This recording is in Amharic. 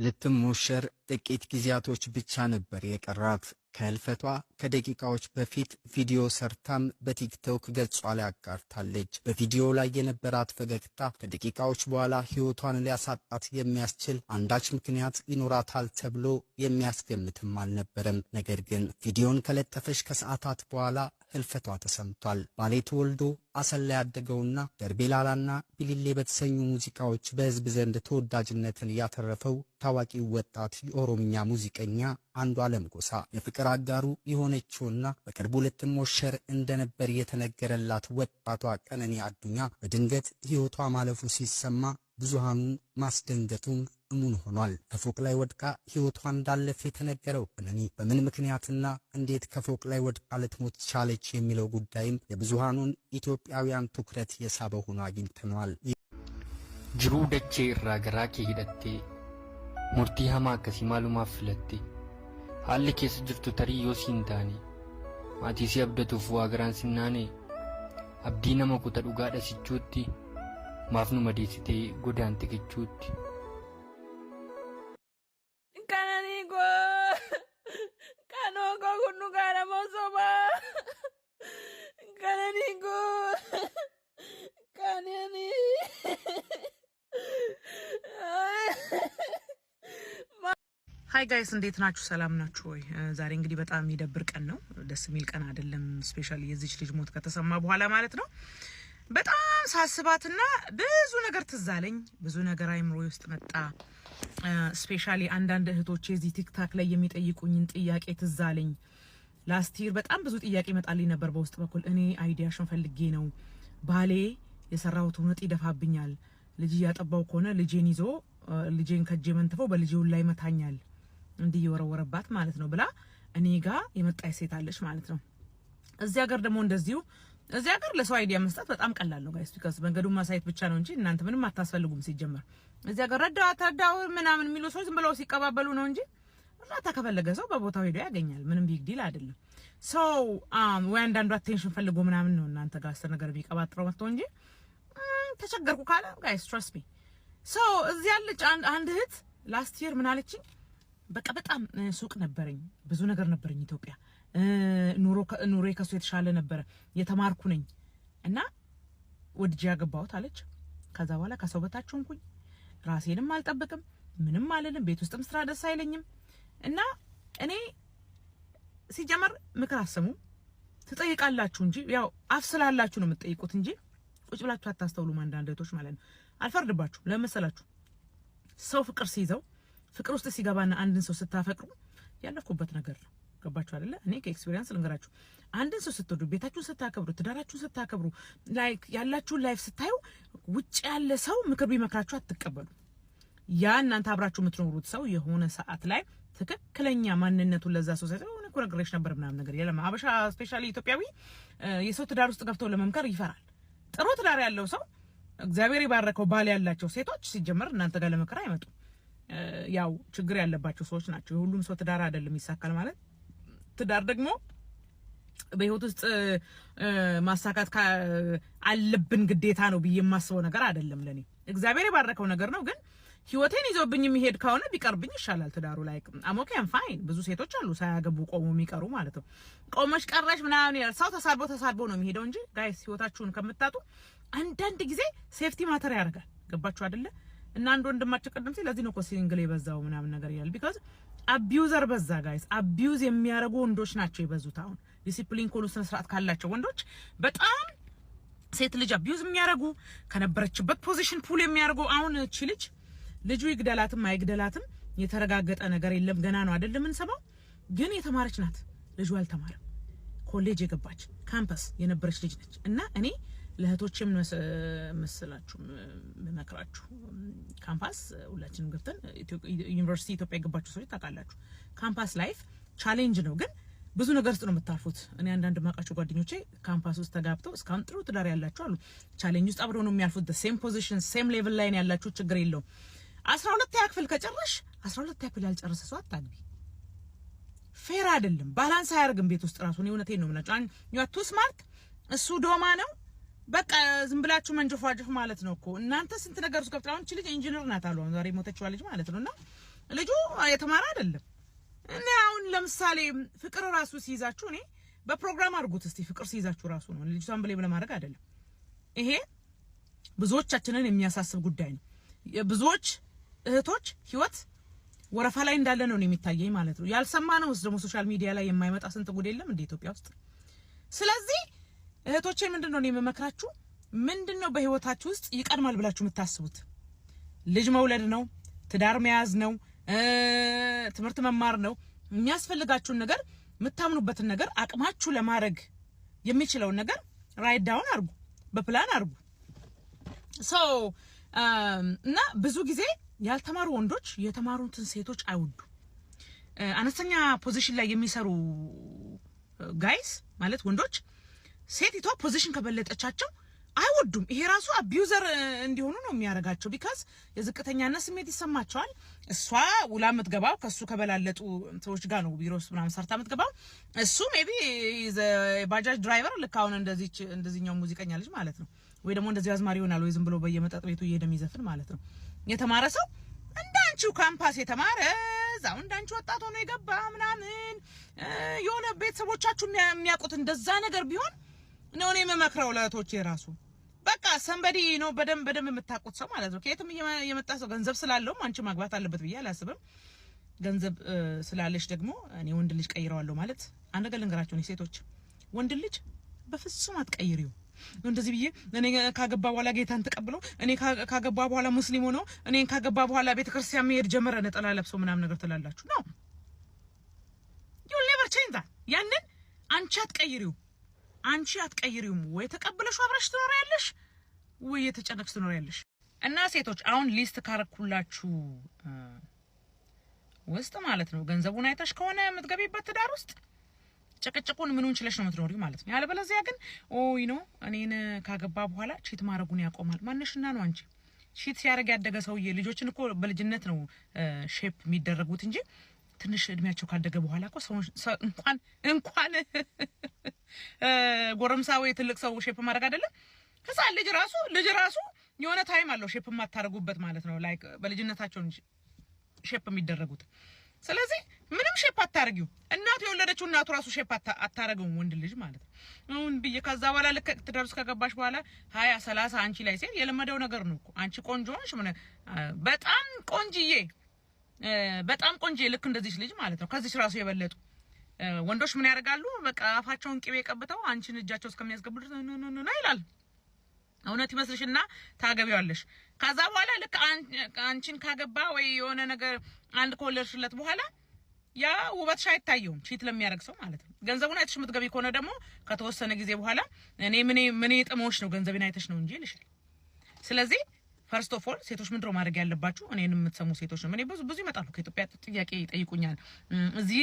ልትሞሸር ጥቂት ጊዜያቶች ብቻ ነበር የቀራት። ከህልፈቷ ከደቂቃዎች በፊት ቪዲዮ ሰርታም በቲክቶክ ገጿ ላይ አጋርታለች። በቪዲዮ ላይ የነበራት ፈገግታ ከደቂቃዎች በኋላ ሕይወቷን ሊያሳጣት የሚያስችል አንዳች ምክንያት ይኖራታል ተብሎ የሚያስገምትም አልነበረም። ነገር ግን ቪዲዮን ከለጠፈች ከሰዓታት በኋላ ህልፈቷ ተሰምቷል። ባሌ ተወልዶ አሰላ ያደገውና ደርቤላላና ቢሊሌ በተሰኙ ሙዚቃዎች በህዝብ ዘንድ ተወዳጅነትን ያተረፈው ታዋቂው ወጣት የኦሮምኛ ሙዚቀኛ አንዱዓለም ጎሳ የፍቅር አጋሩ የሆነችውና በቅርቡ ልትሞሸር እንደነበር የተነገረላት ወጣቷ ቀነኒ አዱኛ በድንገት ሕይወቷ ማለፉ ሲሰማ ብዙሃኑን ማስደንገጡም እሙን ሆኗል። ከፎቅ ላይ ወድቃ ሕይወቷ እንዳለፈ የተነገረው ቀነኒ በምን ምክንያትና እንዴት ከፎቅ ላይ ወድቃ ልትሞት ቻለች የሚለው ጉዳይም የብዙሃኑን ኢትዮጵያውያን ትኩረት የሳበ ሆኖ አግኝተነዋል። Jiruu dachee irraa garaa kee hidhattee, murtii hamaa akkasii maalumaaf filatte? Haalli keessa jirtu tarii yoo siin taane, maatii si abdatuuf waa garaan sinnaane, abdii nama kuta dhugaadha sichuutti, maaf nu madeessitee godaante kichuutti? Qananii koo, qanoo koo, kun dhugaadha moo sobaa? Qananii koo, qananii. Hi guys፣ እንዴት ናችሁ? ሰላም ናችሁ ወይ? ዛሬ እንግዲህ በጣም የሚደብር ቀን ነው። ደስ የሚል ቀን አይደለም። Especially የዚች ልጅ ሞት ከተሰማ በኋላ ማለት ነው። በጣም ሳስባትና ብዙ ነገር ትዝ አለኝ። ብዙ ነገር አይምሮዬ ውስጥ መጣ። Especially አንዳንድ እህቶቼ እዚህ ቲክታክ ላይ የሚጠይቁኝን ጥያቄ ትዝ አለኝ። Last year በጣም ብዙ ጥያቄ ይመጣልኝ ነበር በውስጥ በኩል። እኔ idea ሽን ፈልጌ ነው፣ ባሌ የሰራሁትን ወጥ ይደፋብኛል፣ ልጅ እያጠባው ከሆነ ልጄን ይዞ፣ ልጄን ከእጄ መንትፈው በልጄው ላይ ይመታኛል፣ እንዲህ እየወረወረባት ማለት ነው ብላ እኔ ጋ የመጣች ሴት አለች ማለት ነው። እዚህ ሀገር ደግሞ እንደዚሁ፣ እዚህ ሀገር ለሰው idea መስጠት በጣም ቀላል ነው guys፣ because መንገዱን ማሳየት ብቻ ነው እንጂ እናንተ ምንም አታስፈልጉም። ሲጀመር እዚህ ሀገር ረዳት ረዳው ምናምን የሚሉ ሰዎች ዝም ብለው ሲቀባበሉ ነው እንጂ እርዳታ ከፈለገ ሰው በቦታው ሄዶ ያገኛል። ምንም big deal አይደለም። So ወይ አንዳንዱ attention ፈልጎ ምናምን ነው እናንተ ጋር አስር ነገር ቢቀባጥረው መጥቶ እንጂ ተቸገርኩ ካለ guys, trust me። So እዚህ ያለች አንድ እህት last year ምን አለችኝ? በቃ በጣም ሱቅ ነበረኝ፣ ብዙ ነገር ነበረኝ ኢትዮጵያ፣ ኑሮ ኑሮዬ ከሱ የተሻለ ነበረ፣ የተማርኩ ነኝ እና ወድጄ ያገባሁት አለች። ከዛ በኋላ ከሰው በታች ሆንኩኝ፣ ራሴንም አልጠብቅም፣ ምንም አልልም፣ ቤት ውስጥም ስራ ደስ አይለኝም። እና እኔ ሲጀመር ምክር አሰሙም፣ ትጠይቃላችሁ እንጂ ያው አፍ ስላላችሁ ነው የምትጠይቁት እንጂ ቁጭ ብላችሁ አታስተውሉም። አንዳንድ እህቶች ማለት ነው። አልፈርድባችሁ። ለመሰላችሁ ሰው ፍቅር ሲይዘው፣ ፍቅር ውስጥ ሲገባና አንድን ሰው ስታፈቅሩ፣ ያለፍኩበት ነገር ነው። ገባችሁ አይደለ? እኔ ከ experience ልንገራችሁ። አንድን ሰው ስትወዱ፣ ቤታችሁን ስታከብሩ፣ ትዳራችሁን ስታከብሩ፣ like ያላችሁን life ስታዩ ውጭ ያለ ሰው ምክር ቢመክራችሁ አትቀበሉ። ያ እናንተ አብራችሁ የምትኖሩት ሰው የሆነ ሰዓት ላይ ትክክለኛ ማንነቱን ለዛ ሰው ሳይሆን እኮ ነግሬሽ ነበር ምናምን ነገር የለም። ሀበሻ especially ኢትዮጵያዊ የሰው ትዳር ውስጥ ገብቶ ለመምከር ይፈራል። ጥሩ ትዳር ያለው ሰው፣ እግዚአብሔር የባረከው ባል ያላቸው ሴቶች ሲጀመር እናንተ ጋር ለምክር አይመጡም። ያው ችግር ያለባቸው ሰዎች ናቸው። የሁሉም ሰው ትዳር አይደለም ይሳካል ማለት። ትዳር ደግሞ በህይወት ውስጥ ማሳካት አለብን ግዴታ ነው ብዬ የማስበው ነገር አይደለም። ለኔ እግዚአብሔር የባረከው ነገር ነው፣ ግን ህይወቴን ይዞብኝ የሚሄድ ከሆነ ቢቀርብኝ ይሻላል። ትዳሩ like I'm okay, I'm fine። ብዙ ሴቶች አሉ ሳያገቡ ቆሞ የሚቀሩ ማለት ነው። ቆመሽ ቀረሽ ምናምን ይላል ሰው። ተሳድቦ ተሳድቦ ነው የሚሄደው እንጂ guys፣ ህይወታችሁን ከምታጡ አንዳንድ ጊዜ safety matter ያደርጋል። ገባችሁ አይደለ? እና አንድ ወንድማችን ቅድም ሲል ለዚህ ነው እኮ single የበዛው ምናምን ነገር ይላል። Because abuser በዛ guys። Abuse የሚያደርጉ ወንዶች ናቸው የበዙት። አሁን ዲሲፕሊን ኮሉ ስነ ስርዓት ካላቸው ወንዶች በጣም ሴት ልጅ abuse የሚያደርጉ፣ ከነበረችበት position pull የሚያደርጉ። አሁን እቺ ልጅ ልጁ ይግደላትም አይግደላትም የተረጋገጠ ነገር የለም። ገና ነው አይደል የምንሰማው። ግን የተማረች ናት። ልጁ አልተማረም። ኮሌጅ የገባች፣ ካምፓስ የነበረች ልጅ ነች። እና እኔ ለእህቶቼም መስላችሁ መመክራችሁ፣ ካምፓስ ሁላችንም ገብተን፣ ዩኒቨርሲቲ ኢትዮጵያ የገባችሁ ሰዎች ታውቃላችሁ። Campus life challenge ነው፣ ግን ብዙ ነገር ውስጥ ነው የምታልፉት። እኔ አንዳንድ ማውቃቸው ጓደኞቼ ካምፓስ ውስጥ ተጋብተው እስካሁን ጥሩ ትዳር ያላቸው አሉ። Challenge ውስጥ አብረው ነው የሚያልፉት። Same position, same level ላይ ነው ያላችሁ፣ ችግር የለውም። 12ኛ ክፍል ከጨረሽ 12ኛ ክፍል ያልጨረሰ ሰው አታግቢ። Fair አይደለም፣ balance አያደርግም ቤት ውስጥ ራሱ። እኔ እውነቴን ነው የምላችሁ። You too smart፣ እሱ ዶማ ነው። በቃ ዝም ብላችሁ መንጆፋጆፍ ማለት ነው እኮ። እናንተ ስንት ነገር ውስጥ ገብታችሁ፣ አሁን እቺ ልጅ ኢንጂነር ናት አሉ፣ አሁን ዛሬ ሞተችዋ ልጅ ማለት ነው። እና ልጁ የተማረ አይደለም። እኔ አሁን ለምሳሌ ፍቅር ራሱ ሲይዛችሁ፣ እኔ በፕሮግራም አድርጉት እስቲ፣ ፍቅር ሲይዛችሁ ራሱ ነው፣ ልጅቷን blame ለማድረግ አይደለም። ይሄ ብዙዎቻችንን የሚያሳስብ ጉዳይ ነው። የብዙዎች እህቶች ህይወት ወረፋ ላይ እንዳለ ነው የሚታየኝ ማለት ነው። ያልሰማነው ደግሞ social media ላይ የማይመጣ ስንት ጉድ የለም እንደ ኢትዮጵያ ውስጥ። ስለዚህ እህቶቼ፣ ምንድን ነው የምመክራችሁ? ምንድን ነው በህይወታችሁ ውስጥ ይቀድማል ብላችሁ የምታስቡት? ልጅ መውለድ ነው? ትዳር መያዝ ነው? ትምህርት መማር ነው? የሚያስፈልጋችሁን ነገር፣ የምታምኑበትን ነገር፣ አቅማችሁ ለማድረግ የሚችለውን ነገር write down አድርጉ፣ በፕላን አድርጉ። So እና ብዙ ጊዜ ያልተማሩ ወንዶች የተማሩትን ሴቶች አይወዱም። አነስተኛ position ላይ የሚሰሩ guys ማለት ወንዶች ሴቲቷ position ከበለጠቻቸው አይወዱም። ይሄ ራሱ abuser እንዲሆኑ ነው የሚያደርጋቸው። Because የዝቅተኛነት ስሜት ይሰማቸዋል። እሷ ውላ የምትገባው ከእሱ ከበላለጡ ሰዎች ጋር ነው፣ ቢሮ ውስጥ ምናምን ሰርታ የምትገባው። እሱ maybe ባጃጅ driver፣ ልክ አሁን እንደዚች እንደዚህኛው ሙዚቀኛ ልጅ ማለት ነው፣ ወይ ደግሞ እንደዚህ አዝማሪ ይሆናል፣ ወይ ዝም ብሎ በየመጠጥ ቤቱ እየሄደ የሚዘፍን ማለት ነው። የተማረ ሰው እንዳንቺው ካምፓስ የተማረ፣ እዛው እንዳንቺ ወጣት ሆኖ የገባ ምናምን፣ የሆነ ቤተሰቦቻችሁ የሚያውቁት እንደዛ ነገር ቢሆን ነው እኔ የምመክረው ለእህቶቼ ራሱ። በቃ somebody ነው በደንብ በደንብ የምታውቁት ሰው ማለት ነው። ከየትም የመጣ ሰው ገንዘብ ስላለውም አንቺ ማግባት አለበት ብዬ አላስብም። ገንዘብ ስላለሽ ደግሞ እኔ ወንድ ልጅ ቀይረዋለሁ ማለት፣ አንድ ነገር ልንገራችሁ፣ እኔ ሴቶች ወንድ ልጅ በፍጹም አትቀይሪው። እንደዚህ ብዬ እኔ ካገባ በኋላ ጌታን ተቀብሎ፣ እኔ ካገባ በኋላ ሙስሊም ሆኖ፣ እኔን ካገባ በኋላ ቤተክርስቲያን መሄድ ጀመረ፣ ነጠላ ለብሶ ምናምን ነገር ትላላችሁ። No, you'll never change that። ያንን አንቺ አትቀይሪው፣ አንቺ አትቀይሪውም። ወይ ተቀብለሽ አብረሽ ትኖሪያለሽ፣ ወይ የተጨነቅሽ ትኖሪያለሽ። እና ሴቶች፣ አሁን list ካረኩላችሁ ውስጥ ማለት ነው፣ ገንዘቡን አይተሽ ከሆነ የምትገቢበት ትዳር ውስጥ ጭቅጭቁን ምኑን ችለሽ ነው የምትኖሪው ማለት ነው። ያለበለዚያ ግን oh እኔን ካገባ በኋላ cheat ማድረጉን ያቆማል። ማነሽና ነው አንቺ? Cheat ሲያደርግ ያደገ ሰውዬ፣ ልጆችን እኮ በልጅነት ነው shape የሚደረጉት እንጂ ትንሽ እድሜያቸው ካደገ በኋላ እኮ ሰው እንኳን ጎረምሳ ወይ ትልቅ ሰው shape ማድረግ አይደለም፣ ህፃን ልጅ ራሱ የሆነ time አለው shape የማታደርጉበት ማለት ነው። Like በልጅነታቸው እንጂ shape የሚደረጉት። ስለዚህ ምንም shape አታረጊው። እናቱ የወለደችው እናቱ ራሱ shape አታረገውም ወንድ ልጅ ማለት ነው። አሁን ብዬ ከዛ በኋላ ልክ ትዳር ውስጥ ከገባሽ በኋላ 20 30 አንቺ ላይ ሴት የለመደው ነገር ነው እኮ። አንቺ ቆንጆ ሆንሽ ምን በጣም ቆንጅዬ፣ በጣም ቆንጅዬ፣ ልክ እንደዚች ልጅ ማለት ነው። ከዚች ራሱ የበለጡ ወንዶች ምን ያደርጋሉ? በቃ አፋቸውን ቅቤ ቀብተው አንቺን እጃቸው እስከሚያስገቡ ድረስ ና ይላል። እውነት ይመስልሽና ታገቢዋለሽ። ከዛ በኋላ ልክ አንቺን ካገባ ወይ የሆነ ነገር አንድ ከወለድሽለት በኋላ ያ ውበትሽ አይታየውም፣ cheat ለሚያደርግ ሰው ማለት ነው። ገንዘቡን አይተሽ የምትገቢ ከሆነ ደግሞ ከተወሰነ ጊዜ በኋላ እኔ ምን ምን ጥሞሽ ነው፣ ገንዘቤን አይተሽ ነው እንጂ ይልሻል። ስለዚህ first of all ሴቶች ምንድነው ማድረግ ያለባችሁ? እኔን የምትሰሙ ሴቶች ነው። እኔ ብዙ ብዙ ይመጣሉ ከኢትዮጵያ፣ ጥያቄ ይጠይቁኛል። እዚህ